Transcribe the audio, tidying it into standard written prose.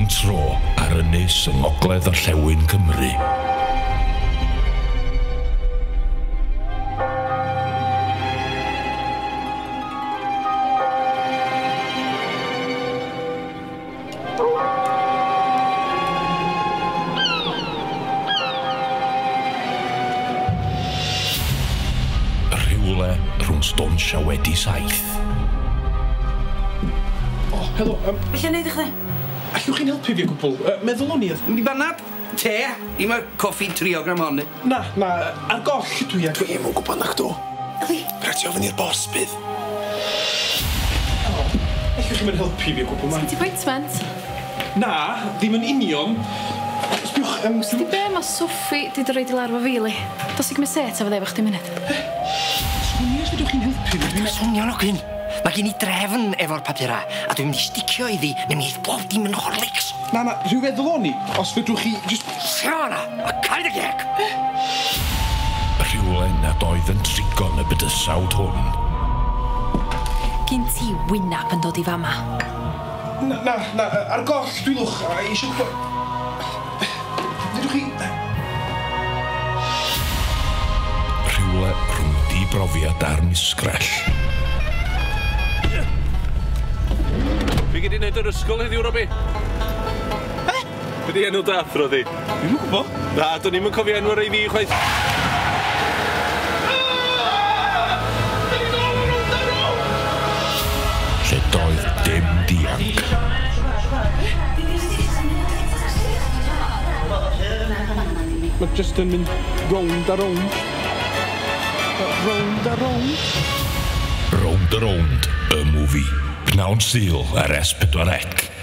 tro ar ynys yng Ngogledd Orllewin Cymru. Rhywle rhwng stwnsh a wedi 7. O, helo. Felly neud i chdi? Allwch chi'n helpu fi o gwbl? Meddwl o'n i oedd... Mynd i banad? Te? I ma coffi 3 gram honni. Na, na, ar goll dwi ag... Dwi'm yn gwybod nachdw. Eli. Rhaid ti ofyn i'r boss bydd. Allwch chi'n mynd helpu fi o gwbl, ma? Sgin ti appointment? Na, ddim yn union. Sbiwch, Sdi be ma Sophie di dod i lawr efo fi, li? Dos i gymryd set efo efo chdi munud. Swnio os fedrwch chi'n helpu fi, dwi'n... Swnio'n ogyn. Mae gen i drefn efo'r papura, a dwi'n mynd i sticio iddi, neu mi eith bob dim yn Horlicks. Na, na, rhyw feddwl o'n i, os fedrwch chi just... Sio na, a cael dy geg! Rhywle nad oedd yn trigon y bydysawd hwn. Gyn ti wynab yn dod i fama. Na, na, na, ar goll dwi lwch, a eisiau gwybod... Fedrwch chi... Rhywle rhwng dibrofiad a'r misgrell. Fi gyd i wneud yr ysgol heddiw, Robi. Be? Be di enw dy athro di? Dwi'm yn gwybod. Na, do'n i'm yn cofio enw rei fi chwaith. Lle doedd dim dianc. Mae jyst yn mynd rownd a rownd. Rownd a rownd. Rownd a Rownd, y movie. Pnawn Sul ar S4C.